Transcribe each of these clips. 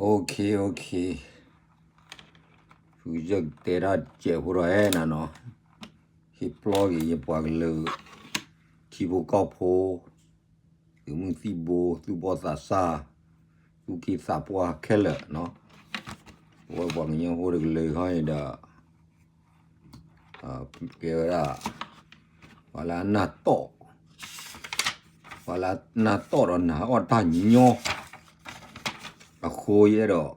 OK OK, ဖုကစၢၢ်ကတဲတၢ်စဲးဖိဒီးဟဲနၤနီၤ, ဟ့ၣ်ပလီၢ်က့ၤယပှၤကလုာ် ထံဖိကီၢ်ဖိ, သုးမုၢ်သံၣ်ဘိ သူၣ်ဘီၣ်သးစၢ်, သူၣ်က့သးပှၢ်ခဲလၢာ်နီၤ, ပဝဲပှၤကညီဖိတကလုာ်ခီအံၤဒီး ကဲဝဲဒၣ် ပှၤလၢအနၢ်တီၢ်, ပှၤလၢအနၢ်တီၢ်ဒီးနၢ်အီၣ်တၢ်ညီ, အဃိယအဲၣ်ဒိး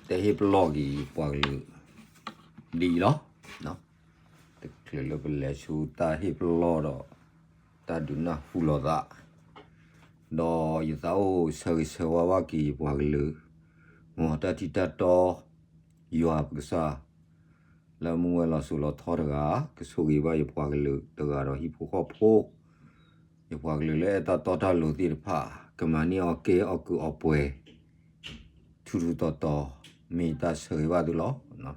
တဲဟ့ၣ်ပလီၢ်က့ၤပှၤကလုာ် ဒ်အံၤလီၤ. တချုးလၢပလဲၤဆူတၢ်ဟ့ၣ်ပလီၢ်ဒီး တၢ်ဒုးနၢ်ဟူလိာ်သး ဒီးယသးအိၣ်ဆၢဂ့ၤဆၢဝါဘၣ်က့ၤယပှၤကလုာ်, မ်တၢ်ထံၣ်တၢ်တီ ယွၤပကစၢ် လၢမူဝဲလီၤစိၤလီၤထီတဂၤ, ကဆိၣ်ဂ့ၤဘၣ်ယပှၤကလုာ်တဂၤဒီးဟံၣ်ဖိဃီဖိ, ယပှၤကလုာ်လၢအဲၣ်တၢ်တီတၢ်လိၤသ့ၣ်တဖၣ်, ကမၤန့ၢ်အီၤကဲအီၣ်ကုးအီပှဲၤ ထူထူတီတီ, မ့ၢ်တၢ်ဆၢဂ့ၤဘၣ်သုလီၤ.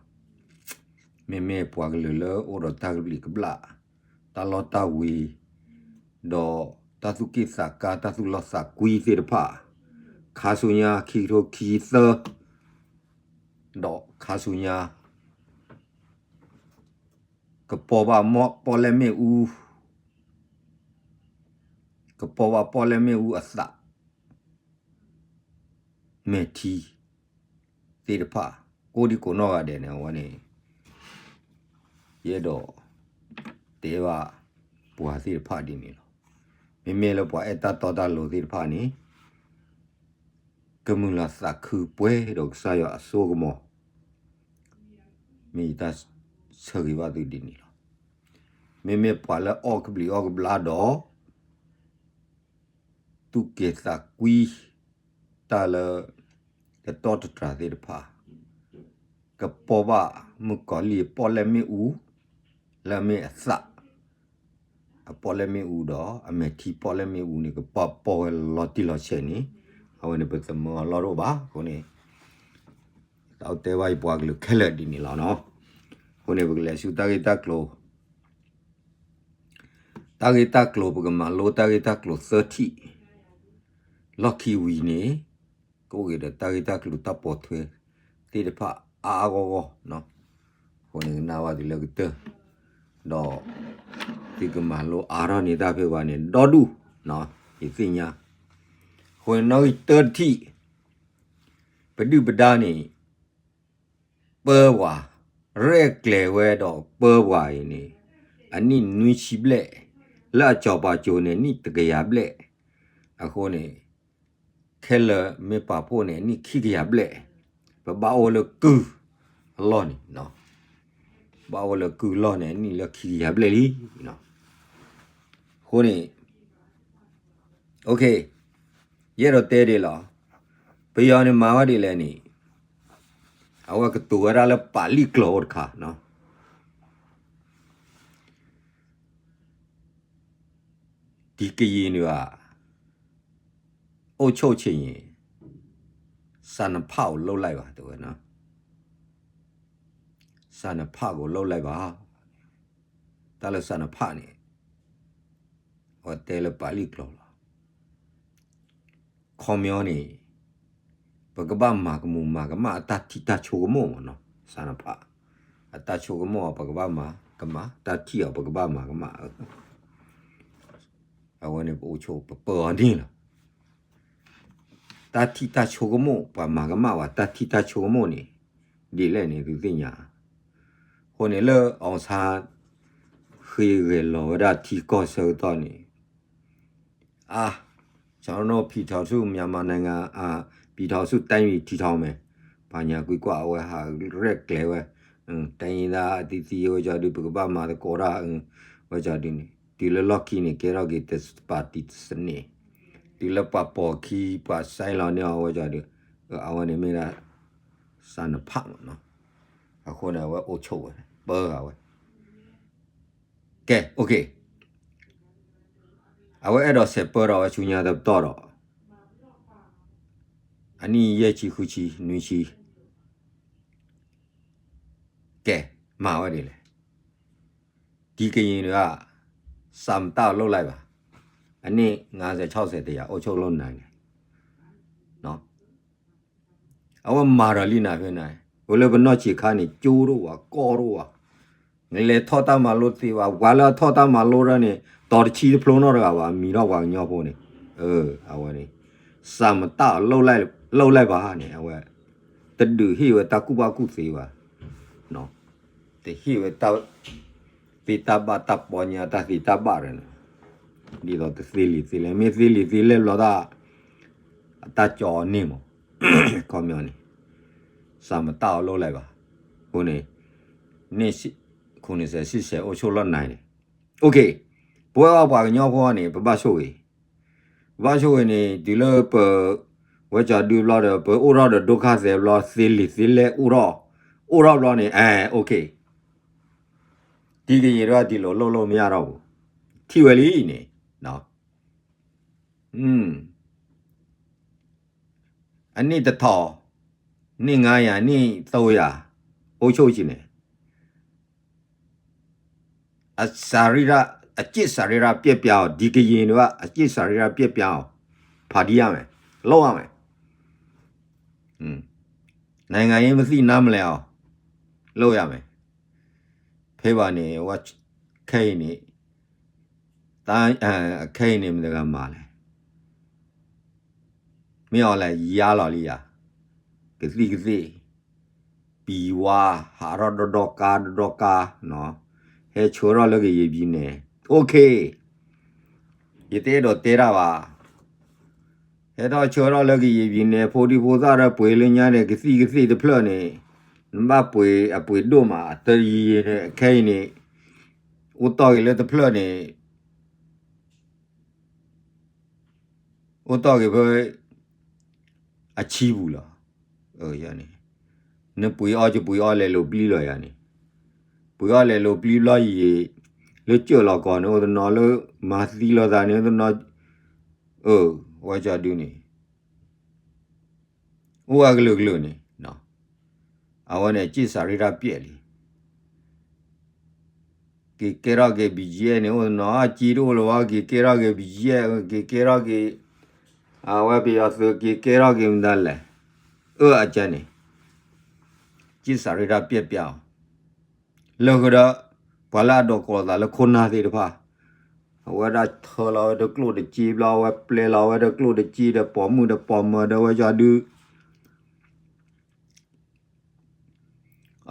မ့မ့ၢ်ပှၤကလုာ်လၢအိၣ်ဒီးတၢ်ကဘျံးကဘျၣ်, တၢ်လီတၢ်ဝ့ၤ, ဒီးတၢ်သူၣ်က့ၣ်သးကါ တၢ်သူၣ်လီသးကွံသ့ၣ်တဖၣ်, ခါဆူညါခံကထိခံဆံသၢ, ဒီးခါဆူညါ ကပိာ်ဘၣ်ပီၣ်လဲၣ်မ့ၣ်အူ, ကပိာ်ဘၣ်ပီၣ်လဲၣ်မ့ၣ်အူအသး, မဲာ်ထံသ့ၣ်တဖၣ်, ကိးဒံကိးနီၢ်ဂၤဒဲးန့ၣ် အဝဲန့ၣ် ယအဲၣ်ဒိး တဲဘၣ်ပှၤသ့ၣ်တဖၣ်ဒ်န့ၣ်လီၤ. မ့မ့ၢ်လၢပှၤအဲၣ်တၢ်တီတၢ်လိၤသ့ၣ်တဖၣ်န့ၣ် ကမုာ်လၤသးခုပှဲၤဒီးကစၢ်ယွၤအစိကမီၤ, မ့ၢ်ယတၢ်ဆၢဂ့ၤဘၣ်သုဒ်န့ၣ်လီၤ. မ့မ့ၢ်ပှၤလၢအီၣ်ကဘျံးအီၣ်ကဘျၣ်ဒီး သူၣ်က့ၤသးကွံ တၢ်လၢ တတီတတြၢ်သ့ၣ်တဖၣ်, ကပိာ်ဘၣ်မုၣ်ကီၤလံၢ်အပီၣ်လဲၣ်မ့ၣ်အူ လၢအမ့ၢ်အသး အပီၣ်လဲၣ်မ့ၣ်အူဒီး အမဲာ်ထံပီၣ်လဲၣ်မ့ၣ်အူန့ၣ် ကပီၤပီၤဝဲလီၤတံၢ်လီၤဆဲးန့ၣ်, အဝဲန့ၣ်ပသမၢအီၤလီၢ်တအိၣ်ဘၣ်. အဃိန့ၣ် တၢ်အိၣ်တဲဘၣ်ယပှၤကလုာ်ခဲလၢာ်ဒ်န့ၣ်လီၤနီၤ. အဃိန့ၣ် ပကလဲၤဆူတၢ်ဂ့ၢ်တၢ်ကျိၤ တၢ်ဂ့ၢ်တၢ်ကျိၤ ပကမၤလိတၢ်ဂ့ၢ်တၢ်ကျိၤသၢထံၣ်, လီၢ်ခံဝံၤန့ၣ် ကအိၣ်က့ၤဒီးတၢ်ဂ့ၢ်တၢ်ကျိၤတၢ်ပိာ်ထွဲသ့ၣ်တဖၣ်အါအါဂီၢ်ဂီၢ်, အဃိန့ၣ်ကနၣ်ဝဲဒ်လၢကတၢၢ်, ဒီး သုကမၤလိအါထီၣ်န့ၢ်တၢ်ဖဲဘၣ်န့ၣ် ဒီဒူၣ်, ယသ့ၣ်ညါ, အဃိန့ၣ်နီၣ်ဂံၢ်တၢတထံၣ်, ပဒုၣ်ပဒါန့ၣ် ပၢပှၤ, ရဲၣ်ကျဲၤဝဲဒီးပၢပှၤအံၤန့ၣ် အနံၣ်နွံဆံဘျဲၣ်, လၢအစီၤပၤစိၤန့ၣ် နံၣ်တကယၤဘျဲၣ်, အဃိန့ၣ် ခဲလၢာ်မ့ၢ်ပာ်ဖှိၣ်န့ၣ် အနံၣ်ခံကယၤဘျဲၣ်, ပဘၣ်အိၣ်လၢကုၢ်အလီၢ်န့ၣ်, ဘၣ်အိၣ်လၢကုၢ်အလီၢ်န့ၣ် အနံၣ်လၢခံကယၤဘျဲၣ်လံ. အဃိန့ၣ် ယအဲၣ်ဒိးတဲဒ်လီၤ, ပယီၤန့ၣ်မၤဝဲဒ်လဲၣ်န့ၣ်, အဝဲကတိၤဝဲဒၣ်လၢပာ်လံၣ်ကျိာ်အိၣ်တခါ, ဒီကရင်တွေဟာ အုပ်ချုပ်ချင်ရင် စာနှစ်ဖတ်ကိုလုပ်လိုက်ပါ တဲဝဲ, စာနှစ်ဖတ်ကိုလုပ်လိုက်ပါ, တၢ်လၢစာနှစ်ဖတ်န့ၣ် အဝဲတဲလၢပာ်လံၣ်ကျိာ်လီၤ. ခီပညီန့ၣ် ပကဘၣ်မၤကမူၤမၤကမၣ်အတၢ်ထံၣ်တၢ်ဆိကမိၣ်မ့ၢ်နီၤ, စာနှစ်ဖတ်, အတၢ်ဆိကမိၣ်အီၤ ပကဘၣ်မၤကမၣ်, တၢ်ထံၣ်အီၤ ပကဘၣ်မၤကမၣ်, အဝဲန့ၣ်ပအိၣ်ဆိး ပပၢအီၤန့ၣ်လီၤ. တၢ်ထံၣ်တၢ်ဆိကမိၣ် ပှၤမၤကမၣ်ဝဲ တၢ်ထံၣ်တၢ်ဆိကမိၣ်န့ၣ် ဒ်လဲၣ်န့ၣ် သုသ့ၣ်ညါ. အဃိန့ၣ်လၢ အောင်ဆန်း ဃ့ဂဲၤလီၤဝဲဒၣ်ထံကီၢ်ဆၢကတီၢ်န့ၣ် အါ, ကျွန်တော်တို့ ပြည်ထောင်စု မြန်မာနိုင်ငံ အာ, ပြည်ထောင်စု တိုင်းပြည် ထူထောင်မယ်, ဘာညာကွီးကွီး အဝဲဟးရဲၣ်ကျဲၤဝဲ, တိုင်းရင်းသားအသီးသီး အဝဲကီဒုး ပကဘၣ်မၤသကိးတၢ်, အဝဲကီဒုးန့ၣ် တုၤလၢလီၢ်ခံန့ၣ် ကဲထီၣ်က့ၤ တစ်ပါတီ တစ်စနစ်, တုၤလၢပှၤပိာ်ခံ ပှၤ sign လီၤန့ၢ်အီၤဝဲကီဒုး, အဝဲန့ၣ်မ့ၢ်ဒၣ် စာနှစ်ဖတ် မ့ၢ်နီၤ. အဃိန့ၣ် အဝဲအိၣ်ဆိးဝဲ ပၢဂၤဝဲ ကဲ OK, အဝဲအဲၣ်ဒိးစဲးပၢဒီးဝဲဆူညါတပတီၢ်ဒီး အနံၣ်ယဲၢ်ဆံဃုဆံနွံဆံ ကဲ မၤဝဲဒ်လဲၣ်. ဒီကရင်တွေက စာမတတ်လုပ်လိုက်ပါ, အနှစ်ငါးဆယ်ခြောက်ဆယ်တစ်ရာ အုပ်ချုပ်လို့နိုင်တယ်. နော်, အဝဲမၤဒီးလံနၤဖဲနၤ, အိၣ်လၢပနီၢ်ဆံးခါန့ၣ် ကၠိတအိၣ်ဘၣ် ကီတအိၣ်ဘၣ်, လဲၤထီၣ်တၢ်မၤလိသ့ဘၣ်, ပှၤလၢအထီၣ်တၢ်မၤလိဒၣ်န့ၣ် တီၤတဆံတဖျိနီတဂၤဘၣ်, မံၤထီၣ်ပှၤကညီဖိန့ၣ်, အဝဲန့ၣ်, စၢ်မတၢ်အီၤ လိၣ်လဲၣ်ဘၣ်န့ၣ် အဝဲ, တဒုးဟ့ၣ်ဝဲတၢ်ကူၣ်ဘၣ်ကူၣ်သ့ဘၣ်, တဟ့ၣ်ဝဲတၢ် သ့တၢ်ဘၣ်တၢ်ပီညါတၢ်သ့တၢ်ဘၣ်ဒီးန့ၣ်, ဒ်သိးတသ့လံာ်သ့လဲၢ် မ့ၢ်သ့လံာ်သ့လဲၢ်ဘျီတၢ်, အတၢ်ကၠီန့ၢ်မး, ခီပညီန့ၣ်, စၢ်မတၢ်အီၤလိၣ်လဲၣ်ဘၣ်, အဃိန့ၣ်, န့ၣ်, ခိၣ်နစဲးဆံဆဲးအိၣ်ဆိၣ်လီၢ်နၤန့ၣ်, ပဝဲအပှၤကညီဖိန့ၣ် ပဘၣ်ဆိၣ်ဂ့ၤ, ပဘၣ်ဆိၣ်ဂ့ၤန့ၣ် တုၤလၢပ, ဝဲကၠီဒုဘျီဒီး ပအိၣ်ထီၣ်ဒီးဒိခါသဲးဘျီ သ့လံာ်သ့လဲၢ်အိၣ်ထီၣ်, အိၣ်ထီၣ်ဘျီန့ၣ် အဲ, ဒ်ကယံၤဒၣ်ဒ်လိၤလိၣ်လိၣ်မ့ၢ်အါထီၣ်ပူၤ, ထံၣ်ဝဲလံန့ၣ်, အနံၣ်တထီၣ်, နံၣ်ငါးရာ, နံၣ်သုံးရာ, အိၣ်ဆိၣ်က့ၤန့ၣ်, အစၢ်ရ့ၣ်, အစ့ၣ်စၢ်ရ့ၣ်ရၣ်ပျဲၢ်ပျါအီၤ ဒ်ကယံၤန့ၣ်ဘၣ် အစ့ၣ်စၢ်ရ့ၣ်ရၣ်ပျဲၢ်ပျါအီၤ, ဖးဒံးရၣ်မဲာ်, လိၣ်ရၣ်မဲာ်, နိုင်ငံရေးမသိနားမလဲၤအီၤ, လိၣ်ရၣ်မဲာ်, ဖဲဘၣ်န့ၣ်, ခဲအံၤန့ၣ်, တၢ်, ခဲအံၤန့ၣ် မတၤတဂၤမၤလဲၣ် မ့ၢ်အီၤလဲၣ် ယါလီၤလံယၤ, ကသံၣ်ကသ့ၣ်, ပံၤဝါ, ဟးထီၣ်ဒီဒီကါ ဒီဒီကါ, ဟဲဆှၢထီၣ်လၢကယံၤပံၤန့ၣ်, OK, ယတအဲၣ်ဒိးတဲတၢ်ဘၣ်, ဟဲထီၣ်ဆှၢထီၣ်လၢကယံၤပံၤန့ၣ် ဖိဒံဖိသၣ်ဒီးပှ့ၤလၢညါန့ၣ် ကသံၣ်ကသ့ၣ်တဖျၢၣ်န့ၣ်, နဘၣ်ပှ့ၤအပှ့ၤဒိၣ်မး တယံၤန့ၣ် ခဲအံၤန့ၣ်, အိၣ်တီၢ်က့ၤလၢတဖျၢၣ်န့ၣ် အိၣ်တီၢ်က့ၤဖဲ အဆံပူၤလီၤ. ယန့ၣ်, နပှ့ၤအီၣ်ကပှ့ၤအီၣ်လဲၤလိာ်ပျံၤလီၤယၤန့ၣ်, ပှ့ၤအီၣ်လဲၤလိာ်ပျံၤဘျီယံၤ, လၢကၢၢ်လီၤကီၢ်န့ၣ် အိၣ်တနီၤလၢမၤသံလိာ်သးန့ၣ် အိၣ်တနီၤ, ဝဲကၠီဒုန့ၣ် အိၣ်ဝဲကလုာ်ကလုာ်န့ၣ်, အဝဲန့ၣ် က့ၣ်စးရ့ၣ်တၢ်ပျဲၢ်လံ. က့ၤကဲထီၣ်က့ၤ ဘီၣ်ကၠံၣ်အဲၣ်န့ၣ် အိၣ်တနီၤ က့တအိၣ်လၢၤဘၣ် က့ၤကဲထီၣ်က့ၤ ဘီၣ်ကၠံၣ်အဲၣ် က့ၤကဲထီၣ်က့ၤ, အဝဲပယီၤသုး က့ၤကဲထီၣ်က့ၤမတၤလဲၣ်, အၢအကဲန့ၣ်, က့ၣ်စးရ့ၣ်တၢ်ပျဲၢ်ပျါအီၤ လၢဃုာ်ဒီး ပှၤလၢအဒိးကိးသးလၢခိၣ်နၢ်သ့ၣ်တဖၣ်, အဝဲဒၣ်ထၢလီၤဝဲတကျိၣ်တစ့ဘျီ အဝဲပျဲလီၤဝဲတကျိၣ်တစ့ဒီး ပိာ်မုၣ်ဒီးပိာ်မၢၤဒီးဝဲကၠီဒု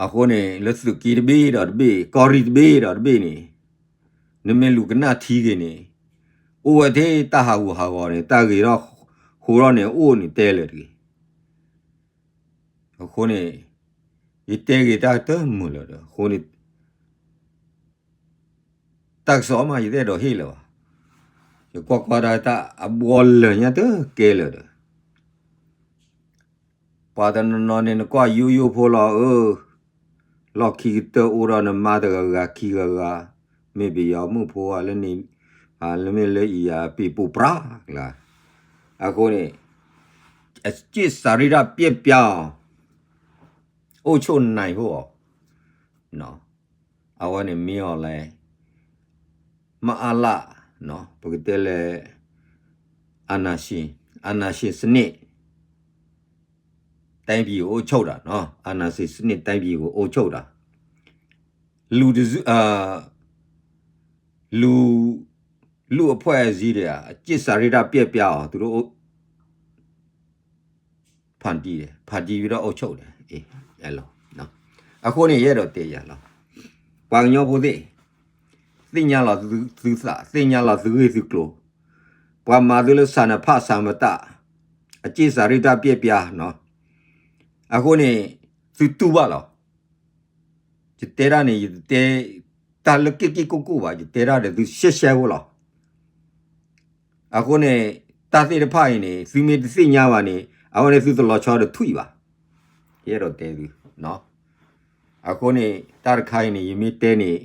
အဃိန့ၣ် လၢသုးက့တဘ့ၣ်ဒီးတဘ့ၣ် ကီၢ်ရ့ၣ်တဘ့ၣ်ဒီးတဘ့ၣ်န့ၣ်, နမ့ၢ်လူၤကနၣ်ထံဂ့ၤန့ၣ်, အိၣ်ဝဲထဲတၢ်ဟးဂူာ်ဟးဂီၤန့ၣ် တၢ်ဂ့ၤထီၣ်ဟိထီၣ်န့ၣ် အိၣ်န့ၣ်တဲလၢာ်တဂ့ၤ. အဃိန့ၣ် ယတဲဂ့ၤတၢ်တမုာ်လၢၤဒီး အဃိန့ၣ် တၢ်ကစီၣ်မး ယတအဲၣ်ဒိးဟ့ၣ်လၢၤဘၣ်. ယကွၢ်ကွၢ်ဒၣ်တၢ်အဘှီလၢာ်ညါတကဲလၢာ်ဒီး ပှၤတနီၤနီၤန့ၣ် နကွၢ်ယိယိဖိလီၤဧၢ, လီၢ်ခံကတၢၢ်အိၣ်ဒီးနမါတဂၤဂၤခံဂၤဂၤ, မ့ၢ်ပယီၤမုၣ်ဖိဧါ လၢန့ၣ်, လၢမ့ၢ်လၢအံၤယၤပ့ၤပိာ်ပြၢ်လၢ, အဃိန့ၣ် အက့ၣ်စးရ့ၣ်တၢ်ပျဲၢ်ပျါအီၤ, အိၣ်ဆိၣ်နၢ်ဖိအီၤ အဝဲန့ၣ်မ့ၢ်အီၤလဲၣ်, မအလ, ပကတဲလဲၣ်, အာဏာရှင်, အာဏာရှင်စနစ်, တိုင်းပြည်ကို အုပ်ချုပ်တာနော်, အာဏာရှင်စနစ် တိုင်းပြည်ကို အုပ်ချုပ်တာ, လူတစု, အာ, လူ, လူ့အဖွဲ့အစည်းတွေက အက့ၣ်စးရ့ၣ်တၢ်ပျဲၢ်ပျါအီၤ သူတို့ ဖန်တီးတယ်, ဖန်တီးပြီးတော့ အုပ်ချုပ်တယ်, အဃိန့ၣ် ယအဲၣ်ဒိးတဲယၤလီၤ, ပှၤကညီဖိသ့ၣ်, သ့ၣ်ညါလီၤသုသး, သ့ၣ်ညါလီၤသုဂ့ၢ်သုကျိၤ, ပှၤမၤသုလၢ စနဖ စမတ, အက့ၣ်စးရ့ၣ်တၢ်ပျဲၢ်ပျါ, အဃိန့ၣ် သုတူၢ်ဘၣ်လီၤ. ယတဲတၢ်န့ၣ် ယတတဲတၢ်လၢက့ၣ်က့ၣ်ကိၣ်ကိၣ်ဘၣ်, ယတဲတၢ်ဒီးသုရှဲရှဲဖိလီၤ. အဃိန့ၣ် တၢ်သ့ၣ်တဖၣ်အံၤန့ၣ် သုမ့ၢ်တသ့ၣ်ညါဘၣ်န့ၣ် အဝဲန့ၣ်သုတလီၤဆီတထွံၣ်ဘၣ်, ယအဲၣ်ဒိးတဲသု, အဃိန့ၣ် တၢ်တခါအံၤန့ၣ် ယမ့ၢ်တဲန့ၣ်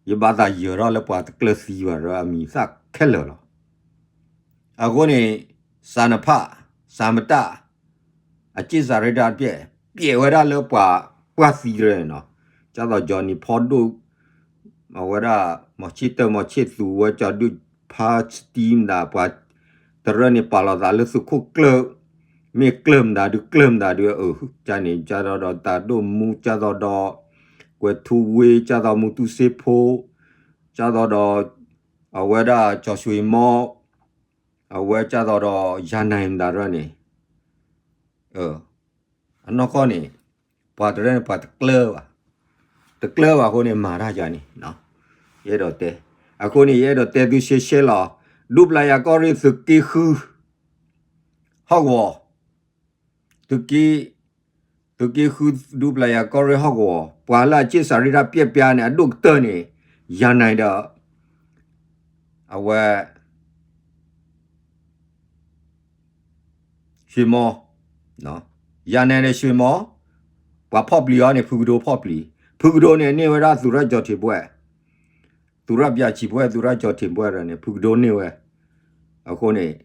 ယဘၣ်သးယၢၤထီၣ်လၢပှၤတကျၢၤသံဘၣ်ဒီးအမံၤသၣ်ခဲလၢာ်လီၤ. အဃိန့ၣ် စနဖ, စမတ, အက့ၣ်စးရ့ၣ်တၢ်ပျဲၢ်, ပျဲၢ်ဝဲဒၣ်လၢပှၤပှၢ်သံတရၢန့ၣ်နီၤ, ကၢ်သိး Johnny ဖီဒိၣ်, အဝဲဒၣ် မီၤဆ့ၣ်တၢၢ် မီၤဆ့ၣ်သူ ဝဲကၠီဒုၣ် ဖါစတံမတၤ ပှၤတရၢန့ၣ် ပာ်လီၤသးလၢသုးခိၣ်ကျၢၢ်, မ့ၢ်ကျၢၢ်မတၤဒု ကျၢၢ်မတၤဒု အၢ ကန့ၣ် ကၢ်သိးဒီးတၢ်ဒိၣ်မူ ကၢ်သိးဒီး ကွဲၤထူဝ့ ကၢ်သိးမူတူစ့ဖိ ကၢ်သိးဒီး အဝဲဒၣ်ကၠီၤဆွ့ၤမီ အဝဲကၢ်သိးဒီးယၤနဲမတၤဒၣ်န့ၣ် အနီၢ်ကီၢ်န့ၣ် ပှၤတရၢန့ၣ် ပှၤတကျၢၤဘၣ်, တကျၢၤဘၣ်အဃိန့ၣ် မၤတၢ်ယၤန့ၣ် ယအဲၣ်ဒိးတဲ, အဃိန့ၣ် ယအဲၣ်ဒိးတဲသုရှဲရှဲလီၤ, ဒူပျၤယၤကီၢ်ရ့ၣ်သုးက့ဃု ဟီၣ်ကဝီၤ, သုးက့, သုးက့ဃုဒူပျၤယၤကီၢ်ရ့ၣ်ဟီၣ်ကဝီၤ, ပှၤလၢအက့ၣ်စးရံတၢ်ပျဲၢ်ပျါန့ၣ် အဒိၣ်ကတၢၢ်န့ၣ် ယၤနဲဒီး အဝဲ ဆွ့ၤမီ, ယၤနဲဒီးဆွ့ၤမီ, ပှၤဖီၣ်ပျံၤအီၤန့ၣ် ဖုကဒိဖီၣ်ပျံၤ, ဖုကဒိန့ၣ်န့ၢ်ဝဲဒၣ်သူၣ်ရၢၣ်ကၠီၤထံးဘှဲၣ်, သူၣ်ရၢၣ်ပၠးဆံးဘှဲၣ် သူၣ်ရၢၣ်ကၠီၤထံးဘှဲၣ်ဒီးန့ၣ် ဖုကဒိန့ၢ်ဝဲ, အဃိန့ၣ်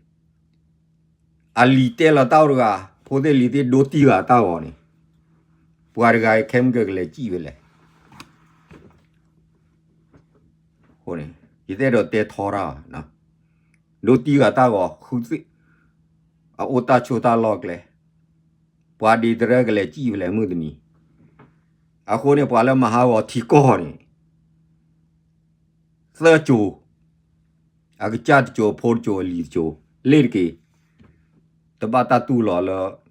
အလံၤတဲလီၤတၢ်အိၣ်တဂၤ, ဖိသ့ၣ်လံၤသ့ၣ်ဒိတံၢ်ဂၤတၢ်ဂီၤန့ၣ်, ပှၤတဂၤအံၤခဲမုၢ်ကကလဲၤစံၣ်ဝဲလဲၣ် အဃိန့ၣ် ယတအဲၣ်ဒိးတဲထီတၢ်ဘၣ်, ဒိတံၢ်ဂၤတၢ်ဂီၤ, အအိၣ်တၢ်ဆိးတၢ်လီၢ်ကျဲ, ပှၤဒ်တရၢကလဲၤစံၣ်ဖဲလဲၣ်မုၢ်တနံၤ, အဃိန့ၣ် ပှၤလၢမၤဟးဂီၤထံကီၢ်န့ၣ် သၢကၠိၤ, အကစၢ်တကၠိၤ အဖိတကၠိၤ အလံၤတကၠိၤ, လ့ၣ်တက့ၢ်, တဘၣ်တၢ်တူၢ်လိာ်လၢ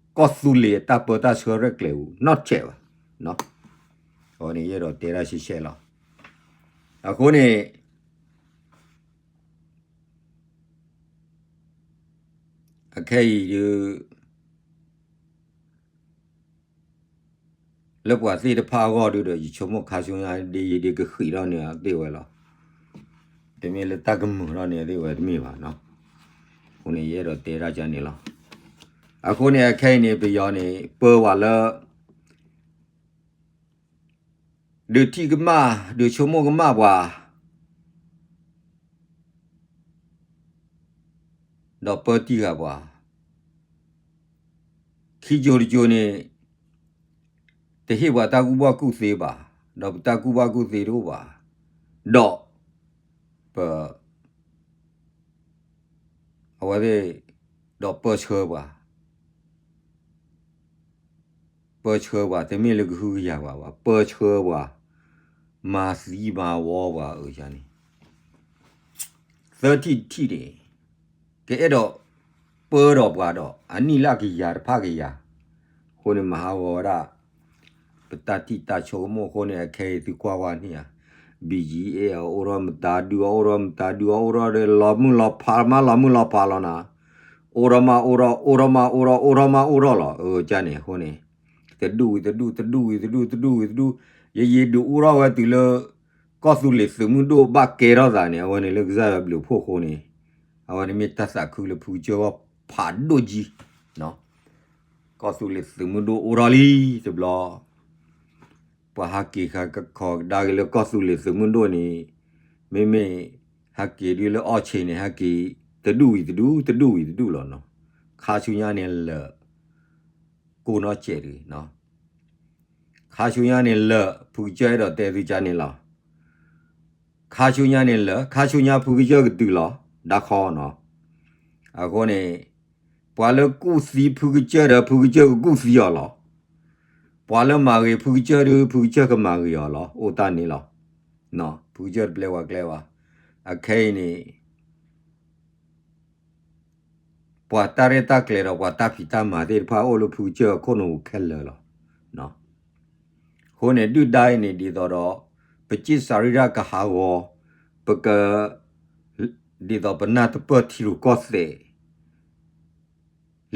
ကီၢ်သူလ့ၤအတၢ်ပၢတၢ်ဆှၢရဲၣ်ကျဲၤပူၤ နီတစဲးဘၣ်, အဃိန့ၣ် ယအဲၣ်ဒိးတဲတၢ်ရှဲရှဲလီၤ, အဃိန့ၣ် အခဲအံၤဒုး လၢပှၤသ့ၣ်တဖၣ်အဂီၢ်ဒုးဒီး ယဆိကမိၣ်ခါဆူညါဒ်ယဒုးကဃံးထီၣ်န့ၢ်သ့ၣ်ဝဲလီၤ, တမ့ၢ်လၢတၢ်ကမုာ်ထီၣ်န့ၢ်သ့ၣ်ဝဲတမ့ၢ်ဘၣ်နီၤ, အဃိန့ၣ် ယအဲၣ်ဒိးတဲတၢ်ကန့ၣ်လီၤ, အဃိန့ၣ် အခဲအံၤန့ၣ် ပယီၤန့ၣ် ပၢဝဲလၢ ဒုးထံၣ်ကမၣ် ဒုးဆိကမိၣ်ကမၣ်ပှၤ ဒီးပၢတံၢ်ဃာ်ပှၤ, ခံကၠိၤတကၠိၤန့ၣ် တဟ့ၣ်ပှၤတၢ်ကူၣ်ဘၣ်ကူၣ်သ့ဘၣ်, ဒီးပတၢ်ကူၣ်ဘၣ်ကူၣ်သ့တအိၣ်ဘၣ်, ဒီး ပ အဝဲသ့ၣ် ဒီးပၢဆှၢပှၤ ပၢဆှၢပှၤ တမ့ၢ်လၢကဟုကယာ်ပှၤဘၣ်, ပၢဆှၢပှၤ, မၤသံမၤဝီပှၤအၢယၤန့ၣ်, သၢထံၣ်တထံၣ်န့ၣ် ကအဲၣ်ဒိးပၢဒီးပှၤဒီး အနံၣ်လၢကယၤတဖၣ်ကယၤ, အဃိန့ၣ် မၤဟးဂီၤဝဲဒၣ် ပတၢ်ထံၣ်တၢ်ဆိကမိၣ်အဃိန့ၣ် အခဲအံၤသုကွၢ်ဝဲန့ၣ်ဧါ, BGF အအိၣ်ထီၣ်မတၤဒုး အအိၣ်ထီၣ်မတၤဒုး အအိၣ်ထီၣ်ဒီးလီၤမုၢ်လီၤဖးမးလီၤမုၢ်လီၤဖးလီၤနၤ, အိၣ်ထီၣ်မးအိၣ်ထီၣ် အိၣ်ထီၣ်မးအိၣ်ထီၣ် အိၣ်ထီၣ်မးအိၣ်ထီၣ်လီၤ, အၢ ကန့ၣ်အဃိန့ၣ် တဒူၣ်ဝံၤတဒူၣ် တဒူၣ်ဝံၤတဒူၣ် တဒူၣ်ဝံၤတဒူၣ်, ယယံၤဒုးအိၣ်ထီၣ်ဝဲတုၤလၢ ကီၢ်သူလ့ၤသုးမုၢ်ဒိၣ်ဘၣ်ကဲထီၣ်သးန့ၣ် အဝဲန့ၣ်လၢကစၢ်ယွၤဘျုးဖှိၣ်အဃိန့ၣ်, အဝဲန့ၣ်မ့ၢ်တၢ်သးခုလၢဖုကစၢၢ်ဂီၢ်ဖးဒိၣ်ကံ ကီၢ်သူလ့ၤသုးမုၢ်ဒိၣ်အိၣ်ထီၣ်လံတဘျီ, ပှၤဟးက့ၤဃီကဒါက့ၤလၢကီၢ်သူလ့ၤသုးမုၢ်ဒိၣ်န့ၣ်, မ့မ့ၢ်ဟးက့ၤဒုးလၢအီၣ်ဆ့န့ၣ် ဟဲက့ၤတဒူၣ်ဝံၤတဒူၣ် တဒူၣ်ဝံၤတဒူၣ်လီၤနီၤ, ခါဆူညါန့ၣ်လၢာ် ကိးနီၢ်စဲးတဂ့ၤ, ခါဆူညါန့ၣ်လၢာ် ဖုကစၢၢ်အဲၣ်ဒိးတဲသုကန့ၣ်လီၤ. ခါဆူညါန့ၣ်လၢာ် ခါဆူညါဖုကစၢၢ်ကတုၤလီၤ ဒါခီနီၤ. အဃိန့ၣ် ပှၤလၢကူၣ်သံဖုကစၢၢ်ဒီး ဖုကစၢၢ်ကကူၣ်သံအီၤလီၤ. ပှၤလၢမၤဂ့ၤဖုကစၢၢ်ဒီး ဖုကစၢၢ်ကမၤဂ့ၤအီၤလီၤ. အိၣ်တၢ်န့ၣ်လီၤ. ဖုကစၢၢ်တပျဲဝဲကျဲဘၣ်. အခဲအံၤန့ၣ် ပှၤတၢ်ရဲၣ်တၢ်ကျဲၤဒီးပှၤတၢ်ဖံးတၢ်မၤသ့ၣ်တဖၣ်အိၣ်လၢဖုကစၢၢ်အခိၣ်နူာ်ခဲလၢာ်လီၤ. အဃိန့ၣ် ဒုၣ်ဒါအံၤန့ၣ် ဒ်သိးဒီး ပကၠံၣ်စၤရံၣ်တၢ်ကဟးဂီၤ, ပက ဒ်သိးပနၢ်တပၢၢ်ထံရူၢ်ကီၢ်သဲး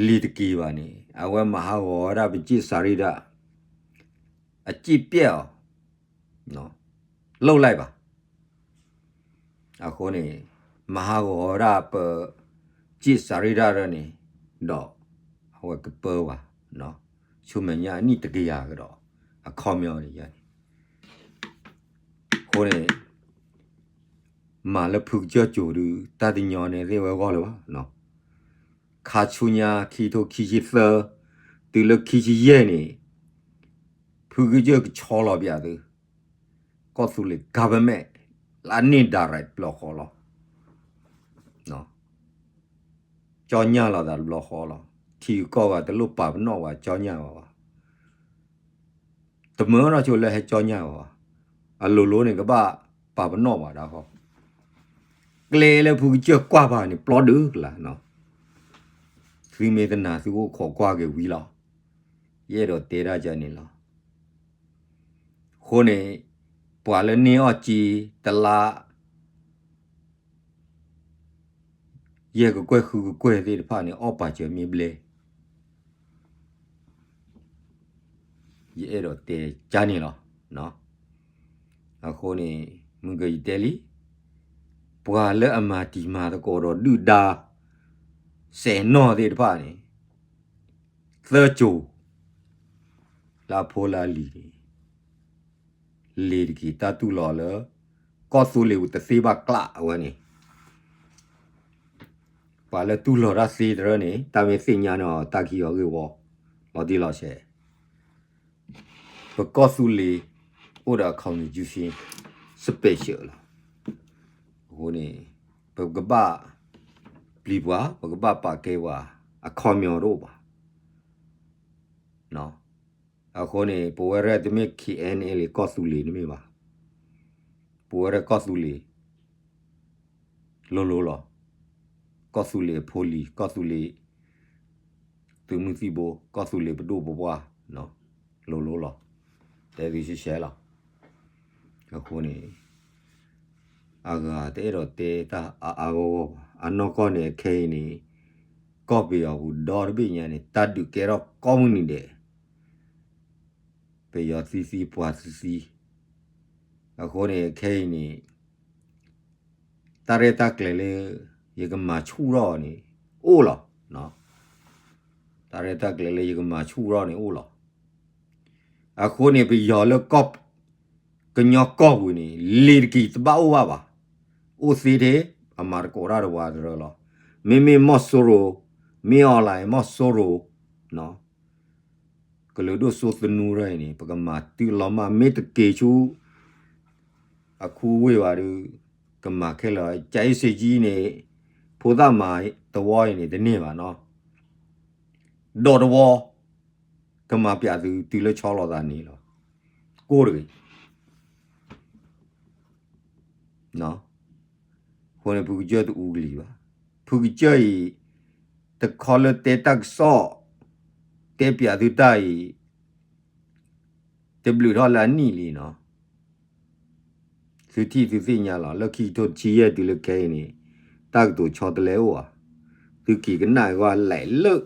လံၤတက့ၤဘၣ်န့ၣ် အဝဲမၤဟးဂီၤဝဲဒၣ်ပကၠံၣ်စၤရံၣ်တၢ် အကၠံၣ်ပျဲၢ်အီၤ လုပ်လိုက်ပါ. အဃိန့ၣ် မၤဟးဂီၤဝဲဒၣ်ပ ကၠံၣ်စၤရံၣ်တၢ်ဒၣ်န့ၣ် ဒီးအဝဲကပၢဘၣ် ဆူမဲာ်ညါအနံၣ်တကယၤကဒီး အခီပညီန့ၣ်ယါန့ၣ် အဃိန့ၣ် မၤလၢဖုကစၢၢ်ကၠိၤဒုး တၢ်တညီန့ၣ်သ့ၣ်ဝဲဂီၢ်လၢၤဘၣ်. ခါဆူညါခံထိခံဆံသၢ တုၤလၢခံဆံယဲၢ်န့ၣ် ဖုကစၢၢ်ကဆီလီၤပၠးသု ကီၢ်သူလ့ၤ government လၢန့ၢ် direct ပျီဃီလီၤ. ကၠီညၣ်လီၤသးတဘျီဃီလီၤ. ထံဂုၤကီၢ်ဂၤတလိၣ်ပာ်ပနီၣ်ဝဲကၠီညၣ်ဘၣ်ဘၣ်. တမၢထီၣ်ဆိလၢဟဲကၠီညၣ်ဘၣ်ဘၣ်. အလိၤလိၤန့ၣ် ကဘၣ်ပာ်ပနီၣ်ဘၣ်ဒၣ်ဃီ. ကျဲလၢဖုကစၢၢ်ကွၢ်ဘၣ်န့ၣ် ပျီဒုကလးနီၤ. သုမ့ၢ်တနာ်သုအိၣ်ခိးကွၢ်က့ၤဝံၤလီၤ. ယအဲၣ်ဒိးတဲဒၣ်ကန့ၣ်လီၤ. အဃိန့ၣ် ပှၤလၢန့ၢ်အီၣ်စ့တလါ ယဲၢ်ကကွဲၢ်ဃုကကွဲၢ်သ့ၣ်တဖၣ်န့ၣ် အီၣ်ပာ်စၢၤမ့ၢ်ဘျဲ ယအဲၣ်ဒိးတဲကန့ၣ်လီၤ. အဃိန့ၣ် မုၢ်ကယတဲလံ, ပှၤလၢအမၤတံၤမၤသကိးဒီးဒုၣ်ဒါ စဲးနီၢ်သ့ၣ်တဖၣ်န့ၣ် သၢကၠိၤ လၢအဖိလၢအလံၤန့ၣ် လ့ၤတက့ၤတၢ်တူၢ်လိာ်လၢ ကီၢ်သူလ့ၤတသ့ဘၣ်ကျးအဝဲန့ၣ် ပှၤလၢတူၢ်လိာ်တၢ်သ့တရၢန့ၣ် တၢ်မ့ၢ်သ့ၣ်ညါန့ၣ်အီၤ တၢ်ခံအီၤဂ့ၢ်ဝီ လီၤတံၢ်လီၤဆဲး ပကီၢ်သူလ့ၤ အိၣ်ဒီး constitution special လီၤ. အဃိန့ၣ် ပကဘၣ်ပျံၤပှၤ ပကဘၣ်ပာ်ကဲပှၤ အခီပညီတအိၣ်ဘၣ်. အဃိန့ၣ် ပဝဲရဲၣ်တမ့ၢ် KNLA ကီၢ်သူလ့ၤတမ့ၢ်ဘၣ်. ပဝဲရဲၣ်ကီၢ်သူလ့ၤ လိၤလိၤလီၤ. ကီၢ်သူလ့ၤအဖိလံၤ ကီၢ်သူလ့ၤ သုးမုၢ်သံၣ်ဘိ ကီၢ်သူလ့ၤပဒိၣ်ပပှၢ် လိၤလိၤလီၤ. တဲသုရှဲရှဲလီၤ. အဃိန့ၣ် အဂၤတအဲၣ်ဒိးတဲတၢ်အါအါဂီၢ်ဂီၢ်ဘၣ်. အနီၢ်ကီၢ်န့ၣ် ခဲအံၤန့ၣ် ကီၢ်ပယီၤပူၤဒီတဘ့ၣ်ညါန့ၣ် တၢ်ဒုးကဲထီၣ်ကိးမုၢ်နံၤဒဲး ပယီၤသံသံပှၤသံသံ. အဃိန့ၣ် ခဲအံၤန့ၣ် တၢ်ရဲၣ်တၢ်ကျဲၤလၢ ယကမၤဆူၣ်ထီၣ်န့ၣ် အိၣ်လီၤ. တၢ်ရဲၣ်တၢ်ကျဲၤလၢယကမၤဆူၣ်ထီၣ်န့ၣ်အိၣ်လီၤ. အဃိန့ၣ် ပယီၤလၢ ကညီကီၢ်ပူၤန့ၣ် လ့ၤတက့ၤတဘၣ်အိၣ်ဘၣ်ဘၣ်. အိၣ်သ့ထဲ အမၤသကိးတၢ်တဝၤတရၢလီၤ. မ့မ့ၢ်မီၢ်စိရိၤ မ့ၢ်အီၤလၢမီၢ်စိရိၤ ကလုာ်ဒိၣ်စိသနူရၢ်အံၤန့ၣ် ပကမၤတုၤလီၤမၢ် မ့ၢ်တက့ၤဆူ အခူဝ့ၢ်ဘၣ်ဒီး ကမၤခဲလၢာ် ကၠၤအ့စ့ကၠံန့ၣ် ဖိသၣ်မၤတဝီအံၤန့ၣ် တန့ၢ်ဘၣ်နီၤ ဒီးတဝီ ကမၤပျးသုတုၤလၢဆီလီၤသးန့ၣ်လီၤ. ကိၢ်တဂ့ၤ. အဃိန့ၣ် ဖုကစၢၢ်တအူကလံၤဘၣ်. ဖုကစၢၢ်အံၤ တခီလၢတဲတၢ်ကစီၣ် တဲပျးသုတၢ်အံၤ တဘျုးထီၣ်လၢအနံၣ်လံနီၤ. သုထံၣ်သုသ့ၣ်ညါလီၤ လၢခံကထိတဆံယဲၢ်တုၤလၢခဲအံၤန့ၣ် တၢ်ကတိၤဆီတလဲအိၣ်ဧါ. သုက့ၤကနၣ်ကွၢ်လဲၤလၢ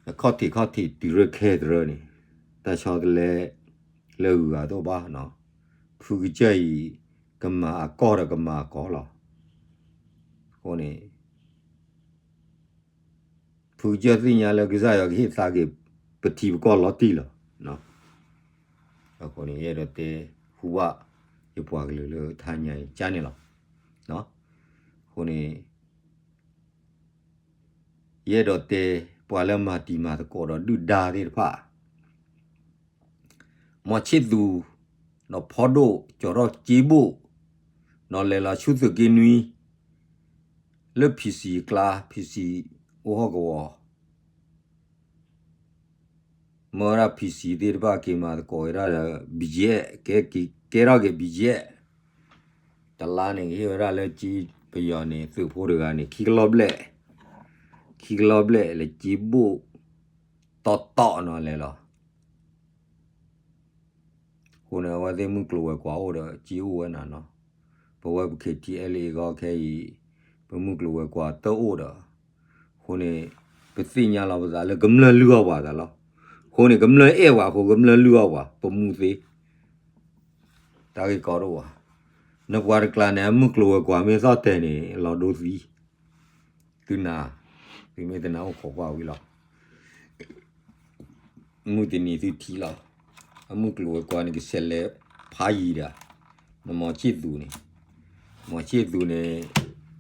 အခီၣ်ထံးခီၣ်ထံးတုၤရၢၢ်ခဲတရၢၢ်န့ၣ် တၢ်ဆီတလဲ လၢဂုၤဂၤတအိၣ်ဘၣ်နီၤ. ဖုကစၢၢ်အံၤ ကမၤအကီၢ်ဒီးကမၤအကီၢ်လီၤ. အဃိန့ၣ် ဖုကစၢၢ်သ့ၣ်ညါလၢကစၢ်ယွၤကဟ့ၣ်သါက့ၤ ပထံပကီၢ်လီၤတံၢ်လီၤ. အဃိန့ၣ် ယအဲၣ်ဒိးတဲဟူဘၣ် ယပှၤကလုာ်လၢတဟါညါအံၤကန့ၣ်လီၤ. အဃိန့ၣ် ယအဲၣ်ဒိးတဲ ပှၤလၢမၤတံၤမၤသကိးဒီးဒုၣ်ဒါသ့ၣ်တဖၣ် မီၤဆ့ၣ်သူး ဒီးဖီဒိၣ် ကၠီၤထီၣ်စ့ဘိၣ် ဒီးလဲၤလီၤဆူသုးက့နွံ လၢ ဖံစံ အကျါ ဖံစံ အိၣ်ဟီၣ်ကဝီၤ မၢဝဲဒၣ် ဖံစံ သ့ၣ်တဖၣ်က့ၤမၤသကိးဝဲဒၣ်ဒီး ဘံယဲၣ် ကဲက့ၤ ကဲထီၣ်က့ၤ ဘံယဲၣ် တလါန့ၣ် ကဟ့ၣ်ဝဲဒၣ်လၢကၠံပယီၤန့ၣ် သုးဖိတဂၤန့ၣ် ခံကလီၤဘျဲၣ် ခံကလီၤဘျဲၣ်လၢကၠံဘိၣ် တီတီနီၤလဲၤလီၤ. အဃိန့ၣ် အဝဲသ့ၣ်မုၢ်ကျိၤဝဲၤကွာ်အိၣ်ဒီး ကၠံအိၣ်ဝဲနၤနီၤ. ပဝဲပ ခ့ၣ်ထံအဲလ်အ့ ဂီၤခဲအံၤ ပမုၢ်ကျိၤဝဲၤကွာ်တအိၣ်ဒီး အဃိန့ၣ် ပသ့ၣ်ညါလီၤပသးလၢကမျၢၢ်လုၢ်အီၣ်ပှၤသးလီၤ. အဃိန့ၣ် ကမျၢၢ်အဲၣ်ပှၤအဃိ ကမျၢၢ်လုၢ်အီၣ်ပှၤ ပမူသ့ တၢ်ဂ့ၢ်ကီတအိၣ်ဘၣ်. နပှၤတကျါန့ၣ် အမုၢ်ကျိၤဝဲၤကွာ်မ့ၢ်သီၣ်တဲာ်န့ၣ် လီၤဒိသံ သုနၤ သုမ့ၢ်တနၤအိၣ်ခိးကွၢ်ဝံၤလီၤ. မုၢ်တနံၤသုထံၣ်လီၤ. အမုၢ်ကျိၤဝဲၤကွာ်န့ၣ် ကဆဲးလဲၤဖးယံၤဒီး နမီၤဆ့ၣ်သူးန့ၣ် မီၤဆ့ၣ်သူးန့ၣ်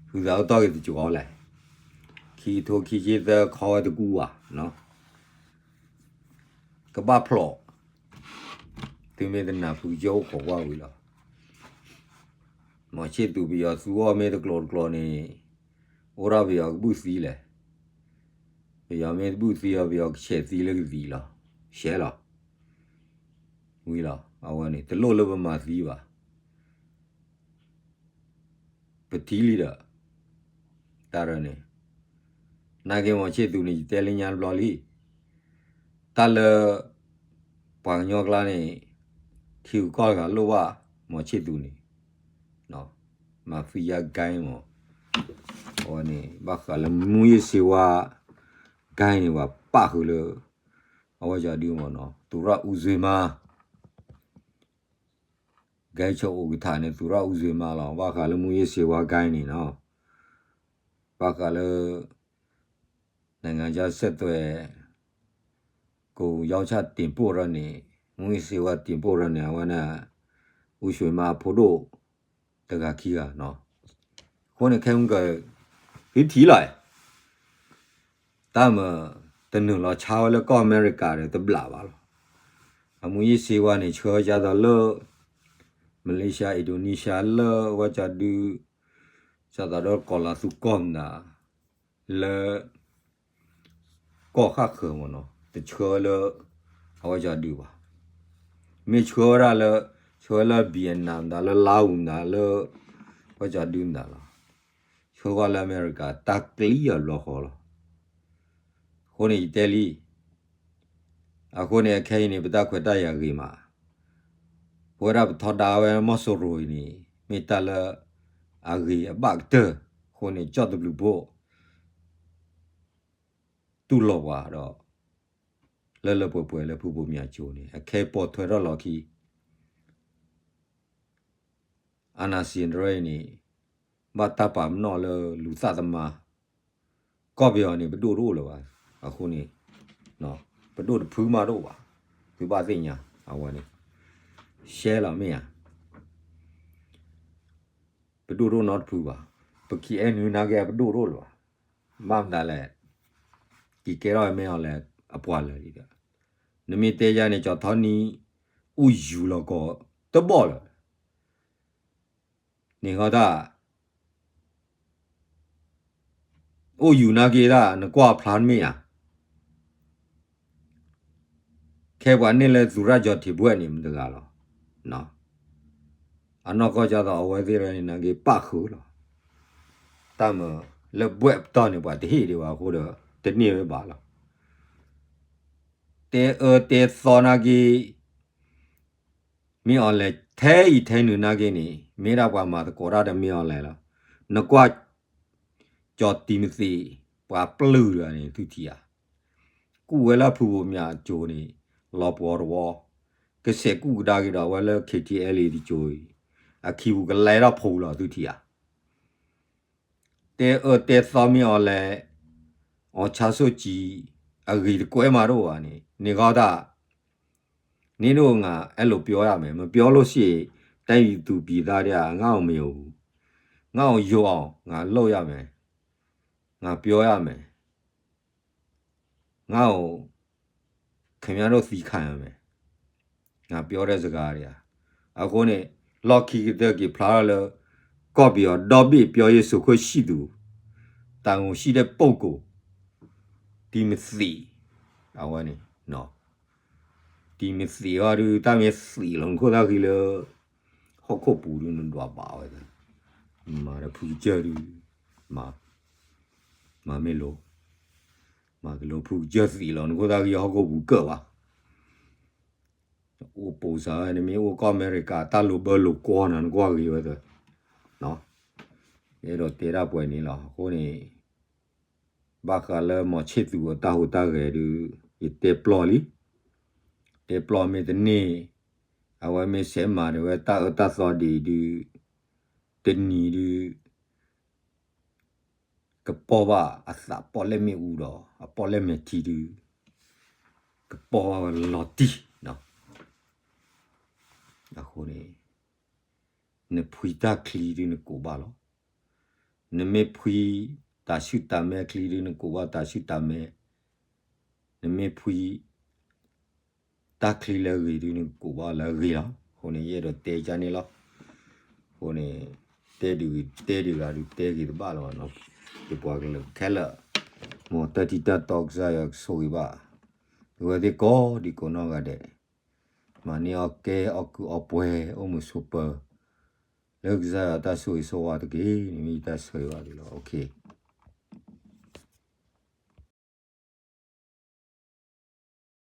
ဖုသးအိၣ်တီၢ်က့ၤတကီးလဲၣ်. ခံကထိခံဆံသၢခီဝဲတကူဘၣ်နီၤ. ကဘၣ်ဖျိး သုမ့ၢ်တနၤဖုကစၢၢ်အိၣ်ခိးကွၢ်ဝံၤလီၤ. မီၤဆ့ၣ်သူးပယီၤသူအီၤမ့ၢ်တကျိၤတကျိၤန့ၣ် အိၣ်ဒၣ်ပယီၤကဘုၣ်သံလဲၣ်. ပယီၤမ့ၢ်တဘုၣ်သံအီၤ ပယီၤကဆဲးသံလၢကသံလီၤ. ရှဲလီၤ. ဝံၤလီၤ. အဝဲန့ၣ် တလိၣ်လၢပမၤသံဘၣ်. ပထံၣ်လံဒီး တၢ်ရၢန့ၣ် နာ်က့ မောင်ချစ်သူန့ၣ် ယတဲလၢညါတဘျီလံ. တၢ်လၢ ပှၤကညီကျါန့ၣ် ထံဂုၤကီၢ်ဂၤလိၣ်ဘၣ် မောင်ချစ်သူန့ၣ် mafia gang မး အဝဲန့ၣ် ဘၣ်ဃးလၢ မူးယစ်ဆေးဝါး gang န့ၣ် ပှၤပာ်ဃုာ်လၢ အဝဲကဒုမးနီၤ သူရဦးဆွေမန်း ဂဲၤဆိၣ်အိၣ်ကထါန့ၣ် သူရဦးဆွေမန်းလီၤ. ဘၣ်ဃးလၢ မူးယစ်ဆေးဝါး gang န့ၣ်နီၤ ဘၣ်ဃးလၢ နိုင်ငံခြားဆက်သွယ် ကိုယ်ရောင်းချတင်ပို့ရန့ၣ် မူးယစ်ဆေးဝါးတင်ပို့ရန့ၣ် အဝဲန့ၣ် ဦးဆွေမန်းအဖိဒိၣ် တဂၤခံဂၤနီၤ. အဃိန့ၣ် ခဲမုၢ်က သုထံၣ်လီၤ တၢ်မၤ တနုာ်လီၤဆါဝဲလၢကီၢ်အမဲရကၤဒီးတဘျးဘၣ်လီၤ. အမူးယစ်ဆေးဝါးန့ၣ် ဆှၢဝဲဒ်သိးလၢ Malaysia Indonesia လၢအဝဲကဒု ဒ်သိးဒီးကီၢ်လၤသူကီၢ်မနုၤ လၢ ကီၢ်ဃၣ်ဃၢၤမးနီၤ တဆှၢဝဲလၢ အဝဲကဒုဘၣ်. မ့ၢ်ဆှၢဝဲဒၣ်လၢ ဆှၢဝဲလၢ Vietnam မနုၤ လၢလါအူမနုၤ လၢ အဝဲကဒုမနုၤလီၤ. ဆှၢဝဲလၢအမဲရကၤ တၢ်ကျံအဘျီဃီလီၤ. အဃိန့ၣ် ယတဲလံ အဃိန့ၣ် အခဲအံၤန့ၣ် ပတၢ်ခွဲးတၢ်ယာ်ဂ့ၤမး ပဝဲဒၣ်ပထီဒါဝဲမီၢ်စိရိၤအံၤန့ၣ် မ့ၢ်တၢ်လၢ အဂ့ၤအဘၣ်ကတၢၢ်. အဃိန့ၣ် ကၠီၣ်တဘျုးဖိ တူၢ်လိာ်ပှၤဒီး လၢလၢပှဲၤပှဲၤလၢဖုဘိးမၠးကၠိန့ၣ် အခဲအံၤပိာ်ထွဲထီၣ်လီၤခံ အာဏာရှင်တရၢအံၤန့ၣ် ဘၣ်တၢ်ပာ်ပနီၣ်လၢလူၤသၣ်သမါ ကီၢ်ပယီၤန့ၣ် ပဒိၣ်တအိၣ်လၢၤဘၣ်. အဃိန့ၣ် ပဒိၣ်တဖုမးတအိၣ်ဘၣ်. သုဘၣ်သ့ၣ်ညါ အဝဲန့ၣ် ရှဲလီၤမ့ၢ်ဧါ. ပဒိၣ်တအိၣ်နီတဖုဘၣ်. ပခံအဲၣ်နုာ်နာ်က့ ပဒိၣ်တအိၣ်လၢၤဘၣ်. ဘၣ်မတၤလဲၣ် က့ၤကဲထီၣ်မ့ၢ်အီၤလဲၣ်အပှၤလၢာ်ဒံးဒီး နမ့ၢ်တဲယၤန့ၣ် ကၠီထီနံၤ အိၣ်ယူၤလီၤကီးတဘီၣ်လၢာ် န့ၣ်ဃီတၢ် အိၣ်ယူၤနာ်က့တၢ် နကွၢ်ဖျါတမ့ၢ်ဧါ. ခဲပှၤန့ၢ်လၢသူရၢ်ကၠီၤထံးဘှဲၣ်န့ၣ် မတဂၤလီၤ. အနီၢ်ကီၢ်ကၢ်သိးအဝဲသ့ၣ်ရၢန့ၣ် နာ်က့ပၣ်ဃုာ်လီၤ. တၢ်မၤလၢဘှဲၣ်ပတီၢ်န့ၣ် ပှၤတဟ့ၣ်ဒံးဘၣ်အဃိဒီး တန့ၢ်ဝဲဘၣ်လီၤ. တဲအၢတဲသီနာ်က့ မ့ၢ်အီၤလဲၣ် ထဲအံၤထဲနုာ်နာ်က့န့ၣ် မ့ၢ်ဒၣ်ပှၤမၤသကိးတၢ်ဒီးမ့ၢ်အီၤလဲၣ်လီၤ. နကွၢ် ကၠီၤတံၤမသ့း ပှၤပျုၢ်တဂၤန့ၣ် သုထံၣ်ဧါ. ကူၣ်ဝဲလၢဖုဘိးမၠးကၠိန့ၣ် လီၤပှီၤတဝီ ကစဲးကူၣ်ကဒါက့ၤဒီးဝဲလၢ KTLA တကၠိအံၤ အခံပူၤကလဲထီၣ်ဖိလီၤ သုထံၣ်ဧါ. တဲအၢတဲသီမ့ၢ်အီၤလဲၣ် အောင်ဆန်းစုကြည် အဂ့ၤတကွဲးမးတအိၣ်ဘၣ်န့ၣ် န့ၢ်ဂီၢ်တၢ် နင်းတို့ ငါ အဲ့လို ပြောရမယ်, မပြောလို့ရှိရင် တိုင်းပြည်သူပြည်သားတွေက ငါ့ကို မယုံဘူး, ငါ့ကို ယုံအောင် ငါ လုပ်ရမယ်, ငါ ပြောရမယ်, ငါ့ကို ခင်ဗျားတို့ သံခါရမယ်, ငါ ပြောတဲ့ စကားတွေက အဃိန့ၣ် လီၢ်ခံကတၢၢ်က့ၤဖျါထီၣ်လၢ ကီၢ်ပယီၤဒီဘ့ၣ် ပြောရေးဆိုခွင့်ရှိသူ တာဝန်ရှိတဲ့ ပုဂ္ဂိုလ် တံၤမသ့း အဝဲန့ၣ် တံၤမသ့းအီၤဒုး တၢ်မ့ၢ်သ့းလီၤ နခိၣ်သၣ်ဃံလၢ ဟီၣ်ခိၣ်ပူၤဒုး နဒွးဘၣ်ဝဲ မၤဒီးဖုကစၢၢ်ဒုး မၤ မၤမ့ၢ်လိၤ မၤတလိၤ ဖုကစၢၢ်သ့းလီၤ နခိၣ်သၣ်ဃံဟီၣ်ခိၣ်ပူၤကၢၢ်ဘၣ် အိၣ်ပိာ်စၢ်ဝဲ နမ့ၢ်အိၣ်ကီၢ်အမဲရကၤ တၢ်လိာ်ဘၢလိာ်ကွီၢ်နၤ နကွၢ်ဂ့ၤဝဲသၢ ယအဲၣ်ဒိးတဲဒၣ်ပှဲၤန့ၣ်လီၤ. အဃိန့ၣ် ဘၣ်ဃးလၢ မောင်ချစ်သူ အတၢ်ဟူးတၢ်ဂဲၤဒုး ယတဲပျီလံ. တဲပျီမ့ၢ်တန့ၢ် အဝဲမ့ၢ်စဲးမၤန့ၢ်ဝဲတၢ်အၢတၢ်သီဒ်အံၤဒုး တနံၤဒုး ကပီၢ်ဘၣ်အသးပီၣ်လဲၣ်မ့ၣ်အူဒီး အပီၣ်လဲၣ်မဲာ်ထံဒုး ကပီၢ်ဘၣ်ဝဲလီၤတံၢ် အဃိန့ၣ် နဖှံတၢ်ချံဒုးနကိးဘၣ်လီၤ. နမ့ၢ်ဖှံတၢ်ဆူၣ်တၢ်မဲချံဒုးနကိးဘၣ်တၢ်ဆူၣ်တၢ်မဲ, နမ့ၢ်ဖှံ တၢ်ချံလၢအဂ့ၤဒုးနကိးဘၣ်လၢအဂ့ၤလီၤ. အဃိန့ၣ် ယအဲၣ်ဒိးတဲကန့ၣ်လီၤ. အဃိန့ၣ် တ တဲဒုးဂ့ၤတဲဒုးဂၤဒုးတဲဂ့ၤတဘၣ်လၢၤဘၣ်နီၤ, ယပှၤကလုာ်ခဲလၢာ်, မ်တၢ်ထံတၢ်တီကစၢ်ယွၤကဆိၣ်ဂ့ၤဘၣ်, အဝဲသ့ၣ်ကိးဒံးကိးနီၢ်ဂၤဒဲး, မၤန့ၢ်အီၣ်ကဲအီၣ်ကုးအီပှဲၤ အိၣ်မုာ်ဆိးပၢၤ, လၢကစၢ်ယွၤတၢ်ဆိၣ်ဂ့ၤဆိၣ်ဝါတက့ၢ်, န့ၣ်မ့ၢ်ယတၢ်ဆၢဂ့ၤဘၣ်သုလီၤ.